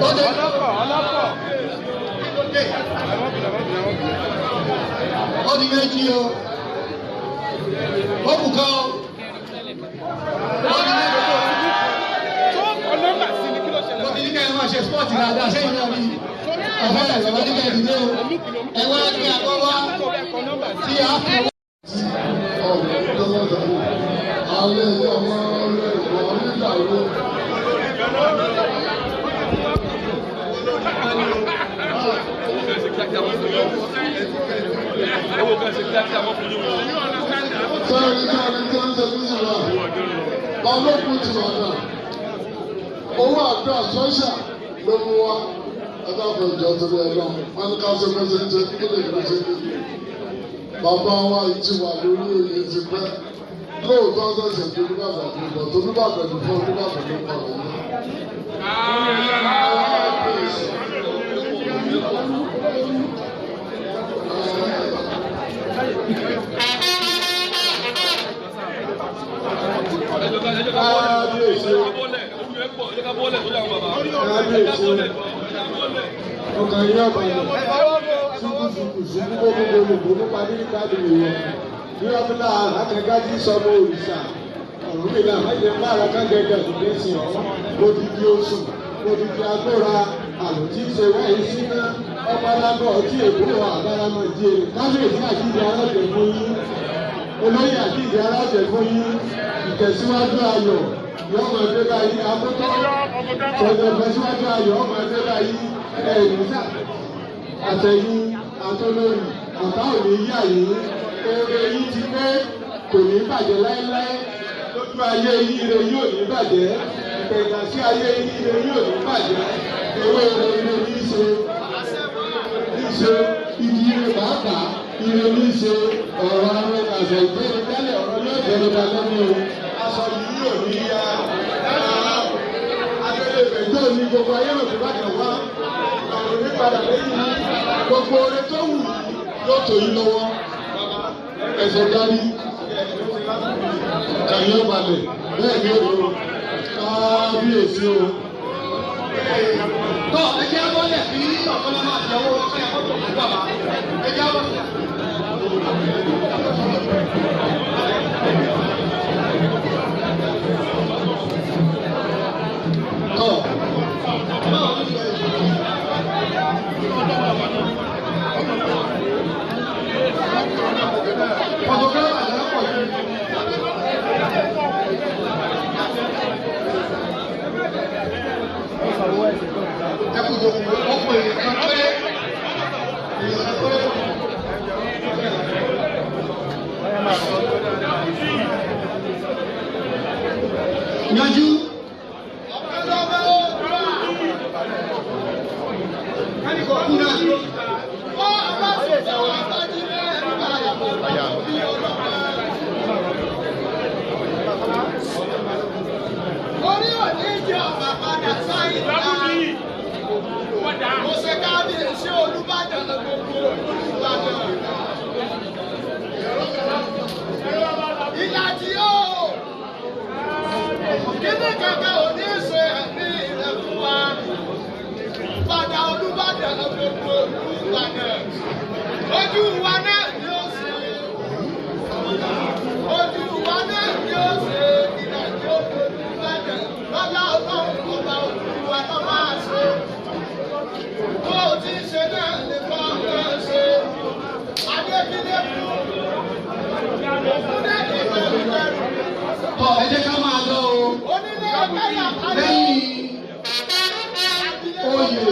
Ó dé. Ọlọ́kọ̀ ọlọ́kọ̀. Ó di méjì o. Ó kù kan o. Ó di méjì. Tó kọ nọ́mbà sí ni kí ló ṣẹlẹ̀? Mo ti ní kẹ́ ẹ máa ṣe spọ́ọ̀tì dáadáa sẹ́yìn náà ni ọ̀fẹ́ bàbá ní kẹ́ ẹ dìde o. Ẹ wá ní àgọ́ wá Tó bẹ́ẹ̀ kọ nọ́mbà sí. tí a fi owó. Balógun ti wà náà, owó àdúrà sọ́ṣà ló mú wá. Ẹ̀dá fún ìjọ torí ẹ̀ lọ, wọn ní ká ṣe fẹsẹ̀ ń ṣe kí lè fi ṣe kí. Bàbá wa yìí ti wà lórí oyè ti pẹ́. Lóòótọ́ ṣẹ̀ṣẹ̀ tó Olúbàdàn ní ìbọn tó Olúbàdàn ní fún Olúbàdàn ló pa òun náà. Kábíyèsí kábíyèsí, ọkàn yín ọ̀bàlẹ̀ ṣùkùṣùkù ṣùkú gbogbo olùkó nípa nípa ìwọ nírọ̀bìlà alákẹ́gájí sọmọ òrìṣà Ọ̀rúnmìlà májè ńlára kágẹ́gẹ́ òdìdí sìn ọ́ odidi oṣù odidi agbóra àlùtí tí ṣe wáyé síná ọ̀pálágọ̀ ọtí èkó àbáramọ̀ ìdí èrè. Kábíyèsí, àjíǹde alájẹ fún yín. Olóyè, àjíǹde alájẹ fún yín. Ìtẹ̀síwájú ayọ̀ yóò máa dé báyìí. Akótó ìtẹ̀síwájú ayọ̀ yóò máa dé báyìí. Ẹ̀yìn sá àtẹ̀yìn àtọlórí ọ̀tá ò ní yà yín. Oore yín ti pé, kò ní bàjẹ́ láéláé. Lójú ayé yín, ire yóò ní bàjẹ́. Ìpẹ̀yà sí ayé yín, ire yóò ní bàjẹ́. Ewé ire, ire ní í ṣe, ní í ṣe igi ire pàápàá, ire ní í ṣe. Ọ̀rọ̀ àwọn àṣẹ ìgbéni tẹ́lẹ̀, ọ̀rọ̀ yóò jẹ́ nípa lẹ́nu o. Aṣọ yìí yóò ní yá adélébẹ̀ tó ní gbogbo ayé rò tó bá kàn wá ọ̀rọ̀ ní padà lẹ́yìn. Gbogbo oore tó wù yìí yóò tó yín lọ́wọ́. Ẹsẹ̀ dárí kàyé balẹ̀ bẹ́ẹ̀ ni ó lò. Kábíyèsí o. Tọ́ ẹ jẹ́ abọ́lẹ̀ bí ọ̀kan náà máa fi ọwọ́ wọn káyà fọ́tò fún bàbá. Ẹ jẹ́ abọ́lẹ̀. Tọ́ báwo ló ṣe photographer ló pọ̀ jù. Ẹ kú ìjókòó, ó pè é kan péré. Èèyàn kan péré. Yanjú. Kúnà. Orí òní jẹ́ ọ̀bà padà sáyìn náà. Mo ṣe kábíyèsí Olúbàdàn gbogbo Olúbàdàn. Ìlà tí ó kíní kankan ò ní ṣe ẹ̀mí rẹ̀ fún wa. Padà Olúbàdàn gbogbo Olúbàdàn. Ojú wa náà ni ó ṣe. Ojú wa náà ni ó ṣe ìlà tí ó Olúbàdàn. Lọ́lá Ọlọ́run ọba ojú wa náà máa ṣe. Bó o ti ń ṣe náà lè kọ́ ọ́ ṣe. Adébílẹ̀ kú. Òkúndé ní ìbẹ̀rù bẹ̀rù. Tọ́ ẹ jẹ́ ká máa lọ o. Onílé kẹ́yà kalẹ̀. Lẹ́yìn oyè,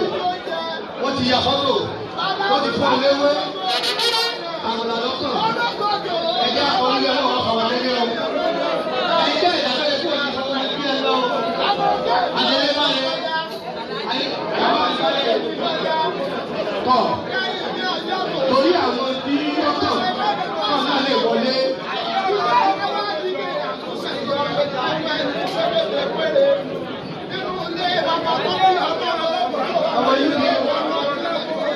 wọ́n ti ya fọ́tò, wọ́n ti fún ọ léwé.